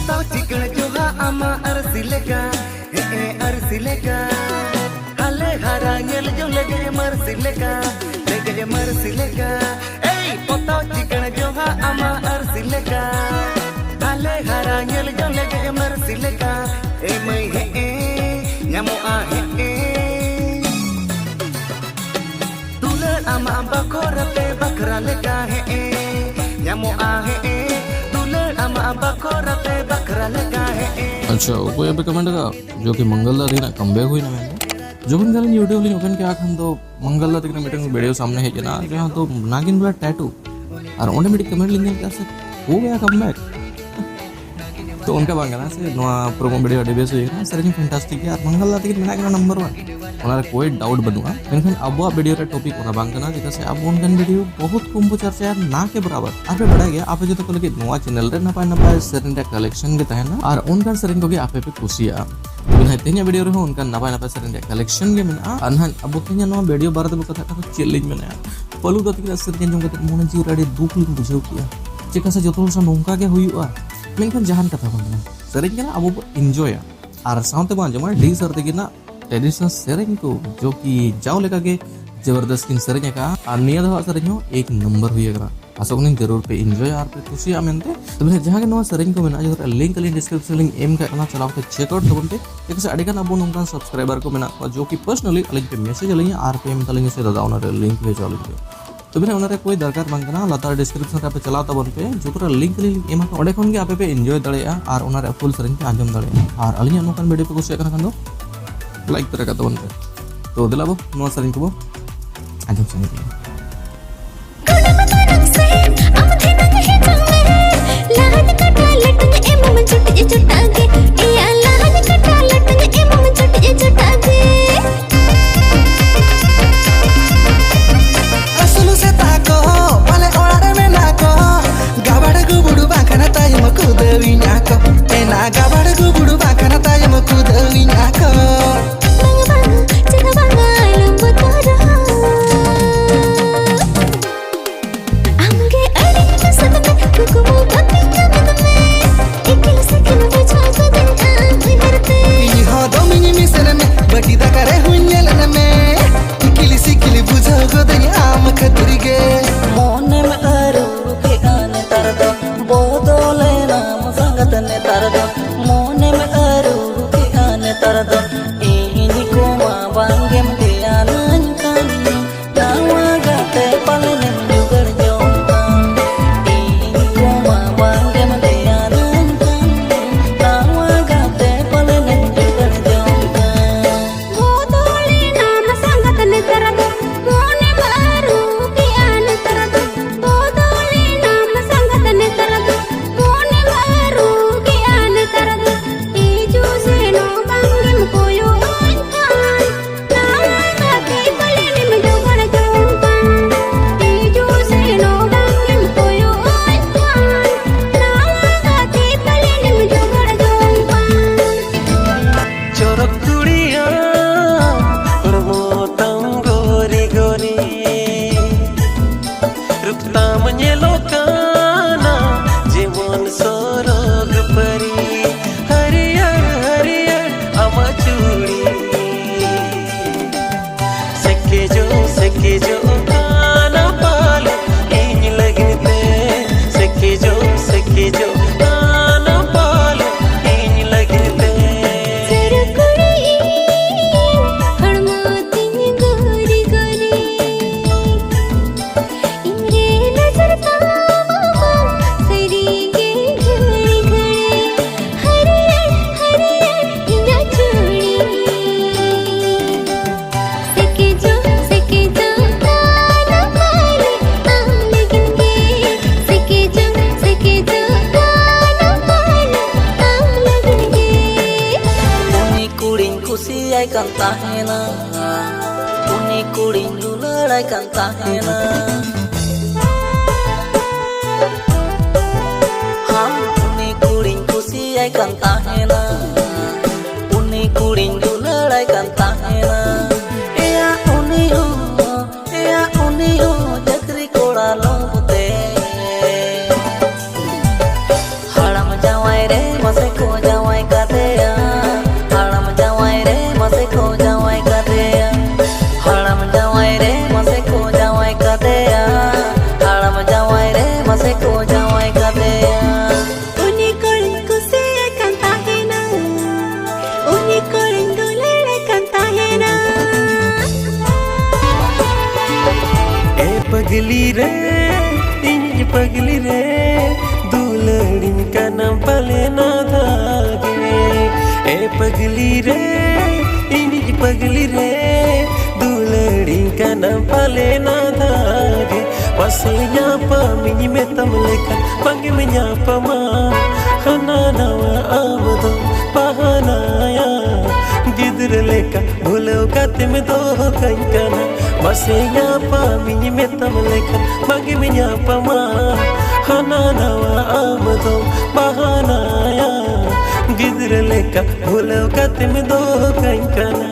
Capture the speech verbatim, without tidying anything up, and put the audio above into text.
ᱛᱟᱣ ᱪᱤᱠᱟᱹᱲ ᱡᱚᱦᱟ ᱟᱢᱟᱜ ᱟᱹᱨᱥᱤ ᱞᱮᱠᱟ, ᱦᱮᱸ, ᱟᱹᱨᱥᱤ ᱞᱮᱠᱟ᱾ ᱦᱟᱞᱮ ᱦᱟᱨᱟ ᱧᱮᱞ ᱡᱚᱝ ᱞᱮᱜᱮᱡ ᱢᱟᱹᱨᱥᱤ ᱞᱮᱠᱟ, ᱞᱮᱜᱮᱡ ᱢᱟᱹᱨᱥᱤ ᱞᱮᱠᱟ᱾ ᱮᱭ ᱯᱚᱛᱟᱣ ᱪᱤᱠᱟᱹᱲ ᱡᱚᱦᱟ ᱟᱢᱟᱜ ᱟᱹᱨᱥᱤ ᱞᱮᱠᱟ, ᱦᱟᱞᱮ ᱦᱟᱨᱟ ᱧᱮᱞ ᱡᱚᱝ ᱞᱮᱜᱮᱡ ᱢᱟᱹᱨᱥᱤ ᱞᱮᱠᱟ᱾ ᱮ ᱢᱟᱹᱭ ᱦᱮᱸ, ᱧᱟᱢᱚᱜᱼᱟ ᱦᱮᱸ᱾ ᱫᱩᱞᱟᱹᱲ ᱟᱢᱟᱜ ᱵᱟᱠᱷᱨᱟ ᱛᱮ ᱵᱟᱠᱷᱨᱟ ᱞᱮᱠᱟ ᱦᱮᱸ, ᱧᱟᱢᱚᱜᱼᱟ ᱦᱮᱸ᱾ ᱫᱩᱞᱟᱹᱲ ᱟᱢᱟᱜ ᱵᱟᱠᱷᱨᱟ ᱛᱮ ᱵᱟᱠᱷᱨᱟ ᱞᱮᱠᱟ ᱦᱮᱸ᱾ ᱟᱪᱪᱷᱟ, ᱚᱠᱚᱭ ᱟᱯᱮ ᱠᱚᱢᱮᱱᱴ ᱟᱠᱟᱫ ᱡᱚ ᱠᱤ ᱢᱚᱝᱜᱚᱞ ᱫᱟ ᱛᱟᱹᱠᱤᱱᱟᱜ ᱠᱟᱢᱵᱮᱠ ᱦᱩᱭᱱᱟ ᱢᱮᱱᱛᱮ? ᱡᱚᱠᱷᱚᱱ ᱜᱮ ᱟᱹᱞᱤᱧ YouTube ᱞᱤᱧ ᱳᱯᱮᱱ ᱠᱮᱜᱼᱟ, ᱠᱷᱟᱱ ᱫᱚ ᱢᱚᱝᱜᱚᱞ ᱫᱟ ᱛᱟᱹᱠᱤᱱᱟᱜ ᱢᱤᱫᱴᱟᱝ ᱵᱷᱤᱰᱤᱭᱳ ᱥᱟᱢᱱᱮ ᱦᱮᱡ ᱮᱱᱟ, ᱡᱟᱦᱟᱸ ᱫᱚ ᱱᱟᱜᱤᱱ ᱵᱮᱲᱟ ᱴᱮᱴᱩ, ᱟᱨ ᱚᱸᱰᱮ ᱢᱤᱫᱴᱤᱡ ᱠᱚᱢᱮᱱᱴ ᱞᱤᱧ ᱧᱮᱞ ᱠᱮᱜᱼᱟ, ᱥᱮ ᱦᱳ ᱜᱟᱭᱟ ᱠᱟᱢᱵᱮᱠ᱾ ᱛᱚ ᱚᱱᱠᱟ ᱵᱟᱝ ᱠᱟᱱᱟ ᱥᱮ, ᱱᱚᱣᱟ ᱯᱨᱳᱢᱳ ᱵᱷᱤᱰᱤᱭᱳ ᱟᱹᱰᱤ ᱵᱮᱥ ᱦᱩᱭ ᱠᱟᱱᱟ, ᱥᱮᱨᱮᱧ ᱦᱚᱸ ᱯᱷᱮᱱᱴᱟᱥᱴᱤᱠ ᱜᱮᱭᱟ, ᱟᱨ ᱢᱚᱝᱜᱚᱞ ᱫᱟ ᱛᱟᱹᱠᱤᱱ ᱢᱮᱱᱟᱜ ᱠᱤᱱᱟ ᱱᱟᱢᱵᱟᱨ ᱳᱣᱟᱱ, ᱚᱱᱟ ᱨᱮ ᱠᱳᱭ ᱰᱟᱣᱩᱴ ᱵᱟᱹᱱᱩᱜᱼᱟ᱾ ᱢᱮᱱᱠᱷᱟᱱ ᱟᱵᱚᱣᱟᱜ ᱵᱷᱤᱰᱤᱭᱳ ᱨᱮ ᱴᱚᱯᱤᱠ ᱚᱱᱟ ᱵᱟᱝ ᱠᱟᱱᱟ, ᱪᱮᱫᱟᱜ ᱥᱮ ᱟᱵᱚ ᱚᱱᱠᱟᱱ ᱵᱷᱤᱰᱤᱭᱳ ᱵᱚᱦᱩᱛ ᱠᱚᱢ ᱵᱚ ᱪᱟᱨᱪᱟᱭᱟ, ᱱᱟ ᱠᱮ ᱵᱚᱨᱟᱵᱚᱨ᱾ ᱟᱨ ᱯᱮ ᱵᱟᱲᱟᱭ ᱜᱮᱭᱟ, ᱟᱯᱮ ᱡᱚᱛᱚ ᱠᱚ ᱞᱟᱹᱜᱤᱫ ᱱᱚᱣᱟ ᱪᱮᱱᱮᱞ ᱨᱮ ᱱᱟᱯᱟᱭ ᱱᱟᱯᱟᱭ ᱥᱮᱨᱮᱧ ᱨᱮᱭᱟᱜ ᱠᱟᱞᱮᱠᱥᱚᱱ ᱜᱮ ᱛᱟᱦᱮᱱᱟ, ᱟᱨ ᱚᱱᱠᱟᱱ ᱥᱮᱨᱮᱧ ᱠᱚᱜᱮ ᱟᱯᱮ ᱯᱮ ᱠᱩᱥᱤᱭᱟᱜᱼᱟ᱾ ᱛᱚᱵᱮ ᱱᱟᱦᱟᱜ ᱛᱮᱦᱮᱧᱟᱜ ᱵᱷᱤᱰᱤᱭᱳ ᱨᱮᱦᱚᱸ ᱚᱱᱠᱟᱱ ᱱᱟᱯᱟᱭ ᱱᱟᱯᱟᱭ ᱥᱮᱨᱮᱧ ᱨᱮᱭᱟᱜ ᱠᱟᱞᱮᱠᱥᱚᱱ ᱜᱮ ᱢᱮᱱᱟᱜᱼᱟ᱾ ᱟᱨ ᱱᱟᱦᱟᱜ ᱟᱵᱚ ᱛᱮᱦᱮᱧᱟᱜ ᱱᱚᱣᱟ ᱵᱷᱤᱰᱤᱭᱳ ᱵᱟᱨᱮ ᱛᱮᱵᱚ ᱠᱟᱛᱷᱟᱜ ᱠᱷᱟᱱ ᱫᱚ ᱪᱮᱫ ᱞᱤᱧ ᱢᱮᱱᱟ, ᱯᱟᱹᱞᱩ ᱫᱟ ᱛᱟᱹᱠᱤᱱᱟᱜ ᱥᱮᱨᱮᱧ ᱟᱸᱡᱚᱢ ᱠᱟᱛᱮ ᱢᱚᱱᱮ ᱡᱤᱣᱤ ᱨᱮ ᱟᱹᱰᱤ ᱫᱩᱠ ᱞᱤᱧ ᱵᱩᱡᱷᱟᱹᱣ ᱠᱮᱜᱼᱟ᱾ ᱪᱮᱠᱟ ᱥᱮ ᱡᱚᱛᱚ ᱦᱚᱲ ᱥᱟᱶ ᱱᱚᱝᱠᱟ ᱜᱮ ᱦᱩᱭᱩᱜᱼᱟ? ᱢᱮᱱᱠᱷᱟᱱ ᱡᱟᱦᱟᱱ ᱠᱟᱛᱷᱟ ᱵᱟᱝ ᱠᱟᱱᱟ, ᱥᱮᱨᱮᱧ ᱠᱟᱱᱟ, ᱟᱵᱚ ᱵᱚ ᱤᱱᱡᱚᱭᱟ᱾ ᱟᱨ ᱥᱟᱶᱛᱮ ᱵᱚᱱ ᱟᱸᱡᱚᱢᱟ ᱰᱤ ᱥᱟᱨ ᱛᱟᱹᱠᱤᱱᱟᱜ ᱴᱨᱮᱰᱤᱥᱚᱱᱟᱞ ᱥᱮᱨᱮᱧ ᱠᱚ, ᱡᱚ ᱠᱤ ᱡᱟᱣ ᱞᱮᱠᱟ ᱜᱮ ᱡᱚᱵᱚᱨᱫᱚᱥᱛ ᱠᱤᱱ ᱥᱮᱨᱮᱧ ᱟᱠᱟᱫᱼᱟ᱾ ᱟᱨ ᱱᱤᱭᱟᱹ ᱫᱷᱟᱣᱟᱜ ᱥᱮᱨᱮᱧ ᱦᱚᱸ ᱮᱠ ᱱᱚᱢᱵᱚᱨ ᱦᱩᱭ ᱟᱠᱟᱱᱟ᱾ ᱟᱥᱚᱜ ᱠᱟᱹᱱᱟᱹᱧ ᱡᱟᱹᱨᱩᱲ ᱯᱮ ᱤᱱᱡᱚᱭᱟ ᱟᱨ ᱯᱮ ᱠᱩᱥᱤᱭᱟᱜᱼᱟ ᱢᱮᱱᱛᱮ᱾ ᱛᱚᱵᱮ ᱡᱟᱦᱟᱸ ᱜᱮ ᱱᱚᱣᱟ ᱥᱮᱨᱮᱧ ᱠᱚ ᱢᱮᱱᱟᱜᱼᱟ, ᱡᱚᱛᱚ ᱞᱤᱝᱠ ᱟᱹᱞᱤᱧ ᱰᱤᱥᱠᱨᱤᱯᱥᱚᱱ ᱞᱤᱧ ᱮᱢ ᱠᱟᱜ ᱠᱟᱱᱟ, ᱪᱟᱞᱟᱣ ᱠᱟᱛᱮ ᱪᱮᱠ ᱟᱣᱩᱴ ᱛᱟᱵᱚᱱ ᱯᱮ᱾ ᱪᱮᱫᱟᱜ ᱥᱮ ᱟᱹᱰᱤ ᱜᱟᱱ ᱟᱵᱚ ᱱᱚᱝᱠᱟᱱ ᱥᱟᱵᱥᱠᱨᱟᱭᱵᱟᱨ ᱠᱚ ᱢᱮᱱᱟᱜ ᱠᱚᱣᱟ, ᱡᱚ ᱠᱤ ᱯᱟᱨᱥᱚᱱᱟᱞᱤ ᱟᱹᱞᱤᱧ ᱯᱮ ᱢᱮᱥᱮᱡᱽ ᱟᱹᱞᱤᱧᱟ ᱟᱨ ᱯᱮ ᱢᱮᱛᱟᱞᱤᱧᱟ ᱥᱮ, "ᱫᱟᱫᱟ, ᱚᱱᱟ ᱨᱮ ᱞᱤᱝᱠ ᱵᱷᱮᱡᱟ ᱟᱹᱞᱤᱧ ᱯᱮ᱾" ᱛᱚᱵᱮ ᱦᱟᱸᱜ ᱚᱱᱟ ᱨᱮ ᱠᱳᱭ ᱫᱚᱨᱠᱟᱨ ᱵᱟᱝ ᱠᱟᱱᱟ, ᱞᱟᱛᱟᱨ ᱰᱤᱥᱠᱨᱤᱯᱥᱚᱱ ᱨᱮ ᱟᱯᱮ ᱪᱟᱞᱟᱣ ᱛᱟᱵᱚᱱ ᱯᱮ, ᱡᱚᱛᱚ ᱨᱮ ᱞᱤᱝᱠ ᱞᱤᱧ ᱮᱢᱟ ᱠᱟᱜᱼᱟ, ᱚᱸᱰᱮ ᱠᱷᱚᱱ ᱜᱮ ᱟᱯᱮ ᱯᱮ ᱤᱱᱡᱚᱭ ᱫᱟᱲᱮᱭᱟᱜᱼᱟ ᱟᱨ ᱚᱱᱟ ᱨᱮ ᱯᱷᱩᱞ ᱥᱮᱨᱮᱧ ᱯᱮ ᱟᱸᱡᱚᱢ ᱫᱟᱲᱮᱭᱟᱜᱼᱟ᱾ ᱟᱨ ᱟᱹᱞᱤᱧᱟᱜ ᱱᱚᱝᱠᱟᱱ ᱵᱷᱤᱰᱤᱭᱳ ᱯᱮ ᱠᱩᱥᱤᱭᱟᱜ ᱠᱟᱱᱟ ᱠᱷᱟᱱ ᱫᱚ ᱞᱟᱭᱤᱠ ᱛᱚᱨᱟ ᱠᱟᱜ ᱛᱟᱵᱚᱱ ᱯᱮ᱾ ᱛᱚ ᱫᱮᱞᱟ ᱵᱚ ᱱᱚᱣᱟ ᱥᱮᱨᱮᱧ ᱠᱚᱵᱚ ᱟᱸᱡᱚᱢ ᱥᱟᱸᱜᱮ ᱞᱮᱜᱮ᱾ ᱠᱩᱰᱟᱹᱢ ᱛᱟᱨᱟᱝ ᱥᱮ ᱟᱢ ᱴᱷᱮᱱ ᱦᱤᱡᱩᱜ ᱢᱮ, ᱞᱟᱦᱟᱱ ᱠᱟᱴᱟ ᱞᱟᱹᱴᱩᱧ ᱮᱢᱟᱢ ᱪᱩᱴᱤ ᱪᱩᱴᱟᱹ ᱜᱮ, ᱮᱭᱟ ᱞᱟᱦᱟᱱ ᱠᱟᱴᱟ ᱞᱟᱹᱴᱩᱧ ᱮᱢᱟᱢ ᱪᱩᱴᱤ ᱪᱩᱴᱟᱹ ᱜᱮ᱾ ᱟᱹᱥᱩᱞ ᱥᱮᱛᱟ ᱠᱚ ᱯᱟᱞᱮ ᱚᱲᱟᱜ ᱨᱮ ᱢᱮᱱᱟᱜ ᱠᱚ, ᱜᱟᱵᱟᱲ ᱜᱩᱵᱩᱲ ᱵᱟᱝᱠᱷᱟᱱ ᱛᱟᱭᱚᱢ ᱠᱩᱫᱟᱹᱣᱤᱧ ᱟᱠᱚ, ᱮᱱᱟ ᱜᱟᱵᱟᱲ ᱜᱩᱵᱩᱲ ᱵᱟᱝᱠᱷᱟᱱ ᱛᱟᱭᱚᱢ ᱠᱩᱫᱟᱹᱣᱤᱧ ᱟᱠᱚ᱾ ᱵᱟᱝ ᱵᱟᱝ ᱪᱮᱫ ᱦᱚᱸ ᱵᱟᱝ ᱟᱞᱚᱢ ᱵᱚᱛᱚᱨᱚᱜᱼᱟ᱾ ᱟᱢᱜᱮ ᱟᱹᱰᱤ ᱠᱩᱥᱤ ᱢᱮ, ᱠᱩᱠᱢᱩ ᱵᱟᱹᱛᱤ ᱧᱟᱢ ᱢᱮ, ᱤᱯᱤᱞ ᱥᱮ ᱥᱮᱠᱮᱡᱚᱜ ᱠᱟᱱᱟ ᱯᱟᱞᱮ ᱤᱧ ᱞᱟᱹᱜᱤᱫ ᱛᱮ, ᱥᱮᱠᱮᱡᱚᱜ, ᱥᱮᱠᱮᱡᱚᱜ ᱠᱟᱱᱟ ᱯᱟᱞᱮ ᱤᱧ ᱞᱟᱹᱜᱤᱫ ᱛᱮ᱾ ᱥᱟᱹᱨᱩ ᱠᱩᱲᱤ ᱤᱧ, ᱦᱚᱲᱢᱚ ᱛᱤᱧ ᱜᱳᱨᱤ ᱜᱳᱨᱤ, ᱤᱧ ᱨᱮ ᱱᱚᱡᱚᱨ ᱛᱟᱢ ᱟᱢᱟᱜ ᱥᱟᱹᱨᱤ ᱜᱮ ᱜᱷᱟᱹᱲᱤ ᱜᱷᱟᱹᱲᱤ, ᱦᱟᱹᱨᱭᱟᱹᱲ ᱦᱟᱹᱨᱭᱟᱹᱲ ᱤᱧᱟᱜ ᱪᱩᱲᱤ᱾ ᱥᱮᱠᱮᱡᱚᱜ, ᱥᱮᱠᱮᱡᱚᱜ ᱠᱟᱱᱟ ᱯᱟᱞᱮ ᱟᱢ ᱞᱟᱹᱜᱤᱫ ᱜᱮ᱾ ᱥᱮᱠᱮᱡᱚᱜ, ᱥᱮᱠᱮᱡᱚᱜ ᱠᱟᱱᱟ ᱯᱟᱞᱮ ᱟᱢ ᱞᱟᱹᱜᱤᱫ ᱜᱮ᱾ ᱩᱱᱤ ᱠᱩᱲᱤᱧ ᱠᱩᱥᱤᱭᱟᱭ ᱠᱟᱱ ᱛᱟᱦᱮᱱᱟ, ᱩᱱᱤ ᱠᱩᱲᱤᱧ ᱫᱩᱞᱟᱹᱲᱟᱭ ᱠᱟᱱ ᱛᱟᱦᱮᱱᱟ᱾ ᱦᱟᱸ, ᱩᱱᱤ ᱠᱩᱲᱤᱧ ᱠᱩᱥᱤᱭᱟᱭ ᱠᱟᱱ ᱛᱟᱦᱮᱱᱟ, ᱩᱱᱤ ᱠᱩᱲᱤᱧ ᱫᱩᱞᱟᱹᱲᱟᱭ ᱠᱟᱱ ᱛᱟᱦᱮᱱᱟ᱾ ᱮᱭᱟ ᱩᱱᱤ ᱦᱚᱸ, ᱮᱭᱟ ᱩᱱᱤ ᱦᱚᱸ ᱪᱟᱹᱠᱨᱤ ᱠᱚᱲᱟ ᱞᱚᱵ ᱛᱮ᱾ ᱦᱟᱲᱟᱢ ᱡᱟᱶᱟᱭ ᱨᱮ ᱢᱟᱥᱮ ᱠᱚ ᱡᱟᱶᱟᱭ ᱠᱟᱫᱮᱭᱟ, ᱦᱟᱲᱟᱢ ᱡᱟᱶᱟᱭ ᱨᱮ ᱢᱟᱥᱮ ᱠᱚ ᱡᱟᱶᱟᱭ ᱠᱟᱫᱮᱭᱟ, ᱦᱟᱲᱟᱢ ᱡᱟᱶᱟᱭ ᱨᱮ ᱢᱟᱥᱮ ᱠᱚ ᱡᱟᱶᱟᱭ ᱠᱟᱫᱮᱭᱟ, ᱦᱟᱲᱟᱢ ᱡᱟᱶᱟᱭ ᱨᱮ ᱢᱟᱥᱮ ᱠᱚ ᱡᱟᱶᱟᱭ ᱠᱟᱫᱮᱭᱟ᱾ ᱩᱱᱤ ᱠᱚᱲᱟᱧ ᱠᱩᱥᱤᱭᱟᱭ ᱠᱟᱱ ᱛᱟᱦᱮᱱᱟ, ᱩᱱᱤ ᱠᱚᱲᱟᱧ ᱫᱩᱞᱟᱹᱲᱟᱭ ᱠᱟᱱ ᱛᱟᱦᱮᱱᱟ᱾ ᱮ ᱯᱟᱜᱽᱞᱤ ᱨᱮ, ᱤᱧᱤᱡ ᱯᱟᱜᱽᱞᱤ ᱨᱮ, ᱫᱩᱞᱟᱹᱲᱤᱧ ᱠᱟᱱᱟᱢ ᱯᱟᱞᱮ ᱱᱟᱫᱷᱟ ᱜᱮ᱾ ᱮ ᱯᱟᱜᱽᱞᱤ ᱨᱮ, ᱤᱧᱤᱡ ᱯᱟᱜᱽᱞᱤ ᱨᱮ, ᱫᱩᱞᱟᱹᱲᱤᱧ ᱠᱟᱱᱟᱢ ᱯᱟᱞᱮ ᱱᱟᱫᱷᱟ ᱜᱮ᱾ ᱯᱟᱥᱮ ᱧᱟᱯᱟᱢᱤᱧ ᱢᱮᱛᱟᱢ ᱞᱮᱠᱷᱟᱱ ᱵᱟᱝᱜᱮᱢ ᱧᱟᱯᱟᱢᱟ, ᱦᱟᱱᱟ ᱱᱟᱣᱟ ᱟᱢ ᱫᱚ ᱵᱟᱦᱟᱱᱟᱭᱟ᱾ ᱜᱤᱫᱽᱨᱟᱹ ᱞᱮᱠᱟ ᱵᱷᱩᱞᱟᱹᱣ ᱠᱟᱛᱮᱢ ᱫᱚᱦᱚ ᱠᱟᱹᱧ ᱠᱟᱱᱟ᱾ ᱢᱟᱥᱮ ᱧᱟᱯᱟᱢᱤᱧ ᱢᱮᱛᱟᱢ ᱞᱮᱠᱷᱟᱱ ᱵᱟᱝᱜᱮᱢ ᱧᱟᱯᱟᱢᱟ, ᱦᱟᱱᱟ ᱱᱟᱣᱟ ᱟᱢ ᱫᱚ ᱵᱟᱦᱟᱱᱟᱭᱟ᱾ ᱜᱤᱫᱽᱨᱟᱹ ᱞᱮᱠᱟ ᱵᱷᱩᱞᱟᱹᱣ ᱠᱟᱛᱮᱢ ᱫᱚᱦᱚ ᱠᱟᱹᱧ ᱠᱟᱱᱟ᱾